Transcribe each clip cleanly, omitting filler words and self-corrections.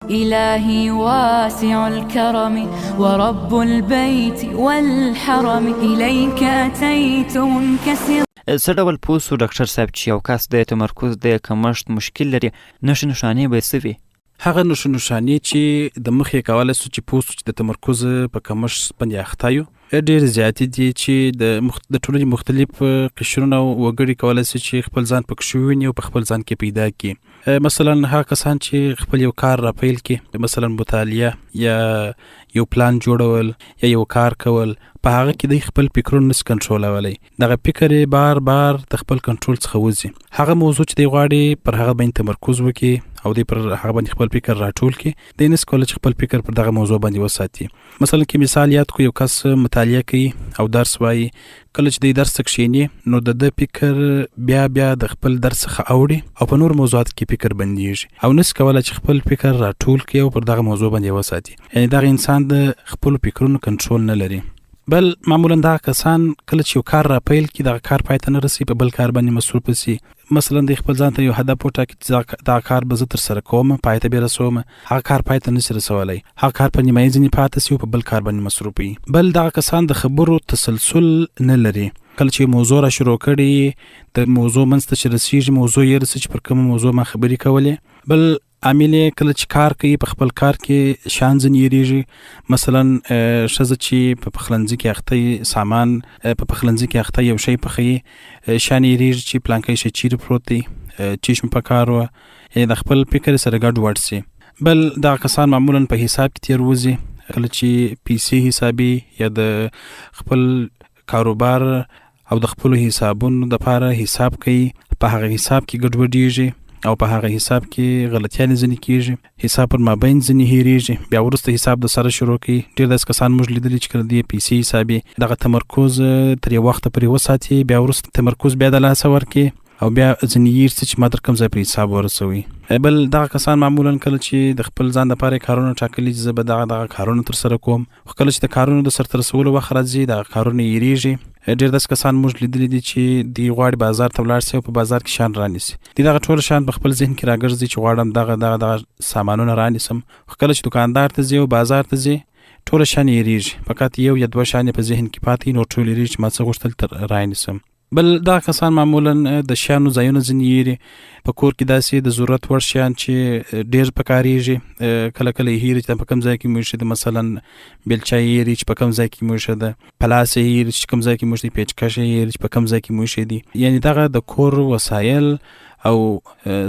إلهي واسع الكرم ورب البيت والحرم إليك أتيت منكسرا. څه ډول پوه سو ډاکټر صاحب چې یو کس د تمرکز د کمښت مشکل لري، نښې نښانې به یې څه وي؟ هغه نښې نښانې چې د مخې کولای سو چې پوه سو چې د تمرکز په کمښت باندې اخته یو، ډېر زیاتې دي چې د ټولنې مختلف قشرونه او وګړي کولای سي چې خپل ځان پکښې وویني او په خپل ځان کې پیدا کړي. مثلا هغه کسان چې خپل یو کار را پیل کړي، مثلا مطالعه یا یو پلان جوړول یا یو کار کول، په هغه کې دی خپل فکرونه نشي کنټرولولی، دغه فکر یې بار بار د خپل کنټرول څخه وځي. هغه موضوع چې دی غواړي پر هغه باندې تمرکز وکړي او دی پر هغه باندې خپل فکر راټول کړي، دی نشي کولی چې خپل فکر پر دغه موضوع باندې وساتي. مثلا که مثال یاد کړو، یو کس مطالعه کوي او درس وایي، کله چې دی درس ته کښېني نو د ده فکر بیا بیا د خپل درس څخه اوړي او په نورو موضوعاتو کې فکر بندیږي او نشي کولی چې خپل فکر راټول کړي او پر دغه موضوع باندې وساتي. یعنې دغه انسان د خپلو فکرونو کنټرول نه لري. بل معمولا دغه کسان کله چې یو کار را پیل کړي، دغه کار پای ته نه رسوي، په بل کار باندې مصروف سي. مثلا دی خپل ځان ته یو هدف وټاکي چې دغه کار به زه ترسره کوم، پای ته به رسوم، هغه کار پای ته نشي رسولی، هغه کار په نیمایي ځینې پاتې سي او په بل کار باندې مصروف وي. بل دغه کسان د خبرو تسلسل نه لري، کله چې موضوع را شروع کړي د موضوع منځ ته چې رسیږي، موضوع یې رسي چې پر کومه موضوع ما خبرې کولې. بل عامل یې کله چې کار کوي په خپل کار کې شیان ځینې هېرېږي. مثلا ښځه چې په پخلنځي کې اخته وي، سامان په پخلنځي کې اخته یو شی پخوي، شیان یې هېرېږي چې پلانکی شی چیرې پروت دی، چیش مې په کار وه، یعنې د خپل فکر سره ګډ وډ سي. بل دغه کسان معمولا په حساب کې تېر وځي، کله چې پیسې حسابي یا د خپل کاروبار او د خپلو حسابونو دپاره حساب کوي، په هغه حساب کې ګډوډېږي او په هغه حساب کې غلطیانې ځینې کېږي، حساب پر مابین ځینې هېرېږي، بیا وروسته حساب د سره شروع کوي. ډېر داسې کسان موږ لیدلي چې کله دوی پیسې حسابي، دغه تمرکز تر یو وخته پورې وساتي، بیا وروسته تمرکز بیا د لاسه ورکړي او بیا ځینې هېر سي چې ما تر کوم ځای پرې حساب ورسوي. بل دغه کسان معمولا کله چې د خپل ځان دپاره کارونه ټاکلي چې زه به دغه دغه کارونه ترسره کوم، خو کله چې د کارونو د سرته رسولو وخت راځي دغه کارونه هېرېږي. ډېر داسې کسان موږ لیدلي دي چې دوی غواړي بازار ته ولاړ سي او په بازار کې شیان رانیسي، دوی دغه ټول شیان په خپل ذهن کې راګرځي چې غواړم دغه دغه دغه سامانونه رانیسم، خو کله چې دوکاندار ته ځي او بازار ته ځي ټول شیان یې هېرېږي، فقط یو یا دوه شیان یې په ذهن کې پاتې، نور ټول هېرېږي چې ما څه غوښتل تر رانیسم. بل دغه کسان معمولا د شیانو ځایونه ځینې هېري، په کور کې داسې د ضرورت وړ شیان چې ډېر پکارېږي کله کله یې هېري چې په کوم ځای کې مو ایښي ده، مثلا بیلچه یې هېري چې په کوم ځای کې مو ایښې ده، پلاس یې هېري چې کوم ځای کې مو ایښی دی، پیچکش یې هېري چې په کوم ځای کې مو ایښی دي. یعنې دغه د کور وسایل او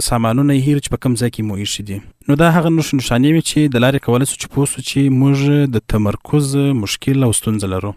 سامانونه یې هېري چې په کوم ځای کې مو ایښي دي. نو دا هغه نښې نښانې وي چې د لارې کولی سو چې پوه سو چې موږ د تمرکز مشکل او ستونزه لرو.